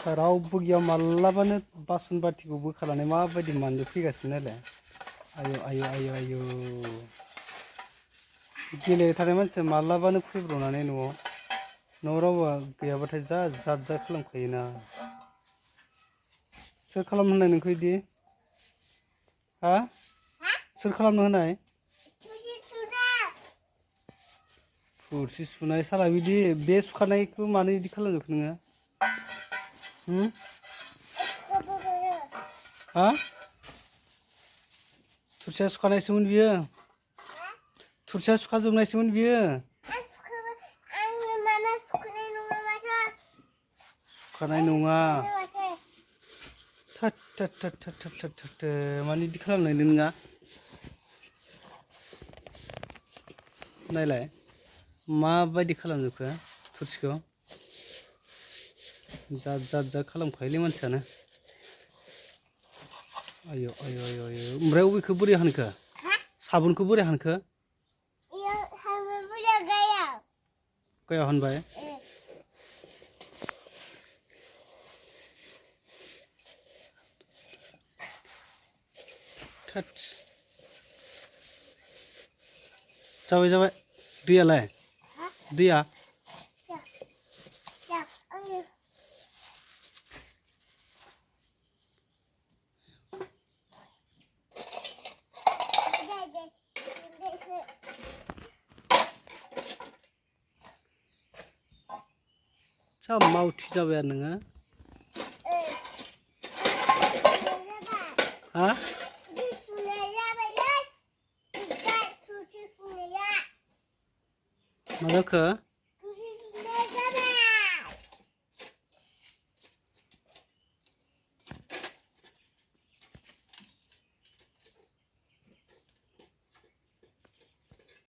रावबो गैया मालाबानो बासन बाथिखौ बोखारनानै माबायदि मानजो फैगासिनो नालाय आयु आयु आयु आयु गेलेबाय थानाय मानसिया मालाबानो फैब्र'नानै न'आव रावबो गैयाबाथाय जा जाद जाद खालामखायोना सोर खालामनो होनाय नोंखौ इदि हा सोर खालामनो होनाय थोरसि सुनाय साला बिदि बे सुखानायखौ मानो इदि खालामजोबखो नोङो हा थोरसिया सुखानायसोमोन बियो थोरसिया सुखाजोबनायसोमोन बियो सुखानाय नङा थोद थोद थोद थोद थोद थोद थोद मानो इदि खालामनाय नोङा नायलाय माबायदि खालामजोबखो थोरसिखौ जाद जाद जाद खालामखायोलै मानसियानो आयौ आयौ आयौ आयौ ओमफ्राय अबेखौ बोरै हानखो साबुनखौ बोरै हानखो गायाव हानबाय थोद जाबाय जाबाय दैयालाय दैया जा मावथि जाबाय आरो नोङो हा मा जाखो